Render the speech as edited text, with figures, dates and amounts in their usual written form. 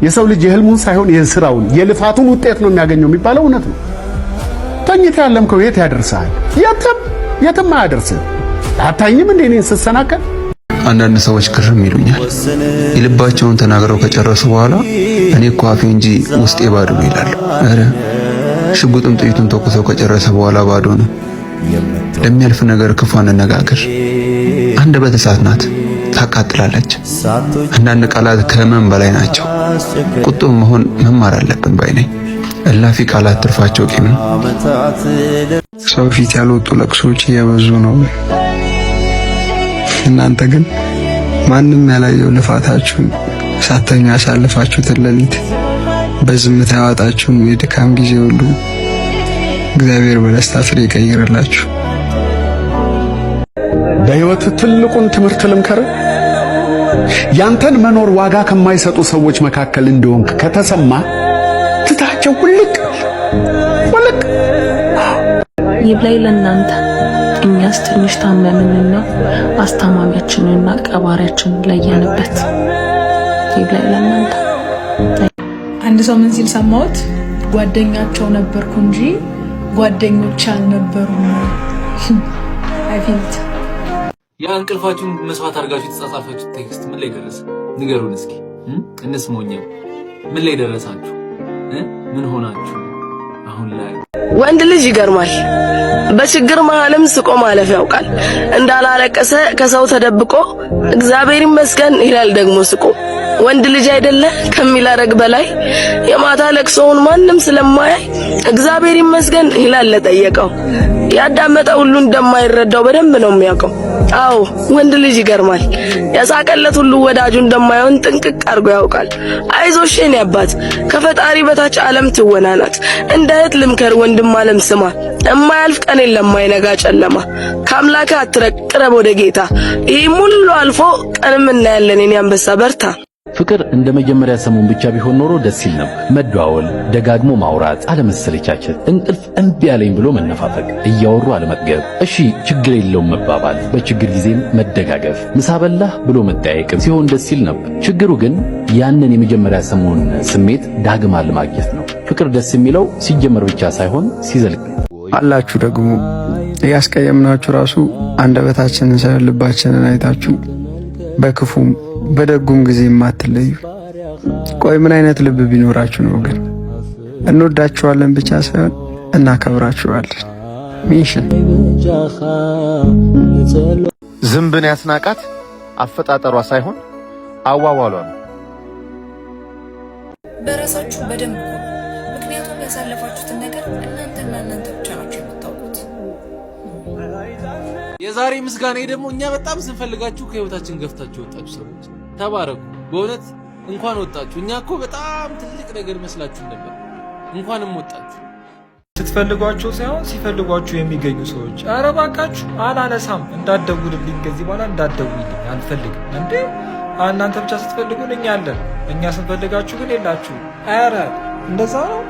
የሰው ልጅ የህልሙን ሳይሆን የስራውን የልፋቱን ውጤት ነው የሚያገኘው የሚባለው እውነት ነው። ተኝተህ ያለምከው የት ያደርስሃል? የትም የትም አያደርስህም። አታይኝም እንዴ እኔን ስሰናከል? አንዳንድ ሰዎች ግርም ይሉኛል። የልባቸውን ተናግረው ከጨረሱ በኋላ "እኔ እኮ አፌ እንጂ ውስጤ ባዶ ነው" ይላሉ። ኧረ ሽጉጥም ጥይቱን ተኩሰው ከጨረሰ በኋላ ባዶ ነው። ለሚያልፍ ነገር ክፉ አንነጋገር። አንደበት እሳት ናት፣ ታቃጥላለች። አንዳንድ ቃላት ከህመም በላይ ናቸው። ቁጡ መሆን መማር አለብን ባይ ነኝ። እላፊ ቃላት ትርፋቸው ቂም ነው። ሰው ፊት ያልወጡ ለቅሶዎች እየበዙ ነው። እናንተ ግን ማንም ያላየው ልፋታችሁን፣ ሳትተኙ ያሳለፋችሁትን ሌሊት፣ በዝምታ ያወጣችሁን የድካም ጊዜ ሁሉ እግዚአብሔር በደስታ ፍሬ ይቀይርላችሁ። በህይወት ትልቁን ትምህርት ልምከር። ያንተን መኖር ዋጋ ከማይሰጡ ሰዎች መካከል እንደሆንክ ከተሰማ ትታቸው ውልቅ ውልቅ። ይብላኝ ለእናንተ፣ እኛስ ትንሽ ታመምንና አስታማሚያችንንና ቀባሪያችንን ለየንበት። ይብላኝ ለእናንተ። አንድ ሰው ምን ሲል ሰማሁት? "ጓደኛቸው ነበርኩ እንጂ ጓደኞች አልነበሩም።" I feel it. ያ እንቅልፋችሁን መስዋዕት አድርጋችሁ የተጻጻፋችሁት text ምን ላይ ደረሰ? ንገሩን እስኪ እንስሞኛ። ምን ላይ ደረሳችሁ? ምን ሆናችሁ አሁን ላይ? ወንድ ልጅ ይገርማል። በችግር መሃልም ስቆ ማለፍ ያውቃል። እንዳላለቀሰ ከሰው ተደብቆ "እግዚአብሔር ይመስገን" ይላል ደግሞ ስቆ። ወንድ ልጅ አይደለ ከሚላረግ በላይ የማታ ለቅሶውን ማንም ስለማያይ "እግዚአብሔር ይመስገን" ይላል ለጠየቀው። ያዳመጠ ሁሉ እንደማይረዳው በደንብ ነው የሚያውቀው። አዎ፣ ወንድ ልጅ ይገርማል። የሳቀለት ሁሉ ወዳጁ እንደማይሆን ጥንቅቅ አድርጎ ያውቃል። አይዞሽ የኔ አባት፣ ከፈጣሪ በታች ዓለም ትወና ናት። እንደ እህት ልምከር ወንድም ዓለም ስማ፣ እማያልፍ ቀን የለም የማይነጋ ጨለማ። ከአምላክህ አትራቅ፣ ቅረብ ወደ ጌታ። ይህም ሁሉ አልፎ ቀንም እናያለን። የኔ አንበሳ በርታ። ፍቅር እንደ መጀመሪያ ሰሞን ብቻ ቢሆን ኖሮ ደስ ይል ነበር። መደዋወል፣ ደጋግሞ ማውራት፣ አለመሰለቻቸት፣ እንቅልፍ እምቢ አለኝ ብሎ መነፋፈቅ፣ እያወሩ አለመጥገብ፣ እሺ ችግር የለውም መባባል፣ በችግር ጊዜም መደጋገፍ፣ ምሳ በላህ ብሎ መጠያየቅም ሲሆን ደስ ይል ነበር። ችግሩ ግን ያንን የመጀመሪያ ሰሞን ስሜት ዳግም አለማግኘት ነው። ፍቅር ደስ የሚለው ሲጀመር ብቻ ሳይሆን ሲዘልቅ አላችሁ ደግሞ እያስቀየምናችሁ ራሱ አንደበታችንን ሳይሆን ልባችንን አይታችሁ በክፉም በደጉም ጊዜ የማትለዩ። ቆይ ምን አይነት ልብ ቢኖራችሁ ነው ግን? እንወዳችኋለን ብቻ ሳይሆን እናከብራችኋለን። ሚሽን ዝንብን ያስናቃት አፈጣጠሯ ሳይሆን አዋዋሏ ነው። በራሳችሁ በደንብ ኩሩ። ምክንያቱም ያሳለፋችሁትን ነገር እናንተና እናንተ ብቻ ናችሁ የምታውቁት። የዛሬ ምስጋና ደግሞ እኛ በጣም ስንፈልጋችሁ ከህይወታችን ገፍታችሁ ወጣችሁ ሰዎች ተባረኩ። በእውነት እንኳን ወጣችሁ። እኛ እኮ በጣም ትልቅ ነገር መስላችሁ ነበር። እንኳንም ወጣችሁ። ስትፈልጓቸው ሳይሆን ሲፈልጓችሁ የሚገኙ ሰዎች። ኧረ እባካችሁ አላነሳም፣ እንዳትደውልልኝ፣ ከዚህ በኋላ እንዳትደውልልኝ አልፈልግም። እንዴ፣ እናንተ ብቻ ስትፈልጉን እኛ አለን፣ እኛ ስንፈልጋችሁ ግን የላችሁ። ኧረ እንደዛ ነው።